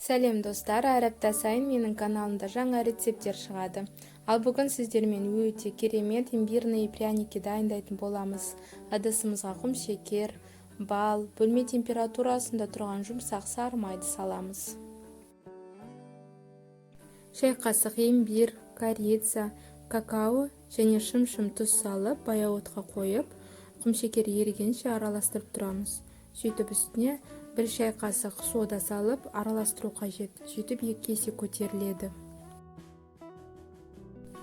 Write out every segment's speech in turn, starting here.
Сәлем, достар! Әр апта сайын менің каналымда жаңа рецепттер шығады. Ал бүгін сіздермен өте керемет имбирные пряники дайындайтын боламыз. Ыдысымызға құмшекер, бал, бөлме температурасында тұрған жұмсақ сары майды саламыз. Шай қасық имбирь, корица, какао және шым-шым тұз салып, баяу отқа қойып, құмшекер ерігенше араластырып тұрамыз. Сөйтіп, үстіне 1 шай қасық сода салып, араластыру қажет. Сөйтіп, 2 есе көтеріледі.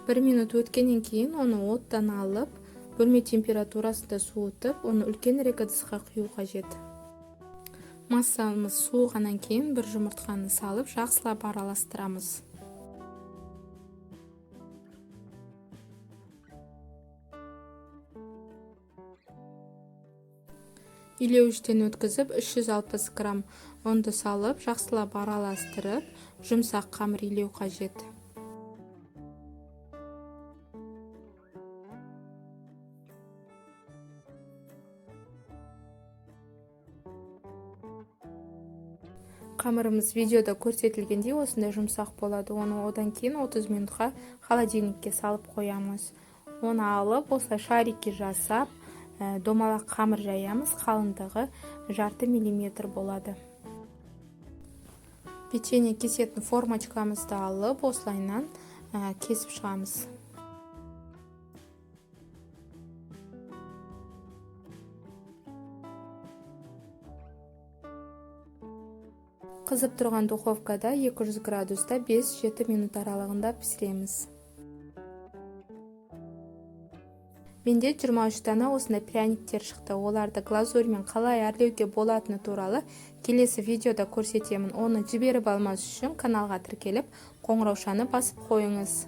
1 минут өткеннен кейін оны оттан алып, бөлме температурасында суытып, оны үлкенірек ыдысқа құю қажет. Массамыз суығаннан кейін бір жұмыртқаны салып, жақсылап араластырамыз. Илеуіштен өткізіп, 360 грамм ұнды салып, жақсылап араластырып, жұмсақ қамыр илеу қажет. Қамырымыз видеода көрсетілгендей осындай жұмсақ болады. Оны одан кейін 30 минутқа холодильникке салып қоямыз. Оны алып, осылай шарики жасап, домалақ қамыр жаямыз, қалыңдығы жарты миллиметр болады. Печенье кесетін формочкамызды алып, осылайынан кесіп шығамыз. Қызып тұрған духовкада 200 градуста 5-7 минут аралығында пісіреміз. Менде 23 дана осындай пряниктер шықты. Оларды глазурьмен қалай әрлеуге болатыны туралы келесі видеода көрсетемін. Оны жіберіп алмас үшін каналға тіркеліп, қоңыраушаны басып қойыңыз.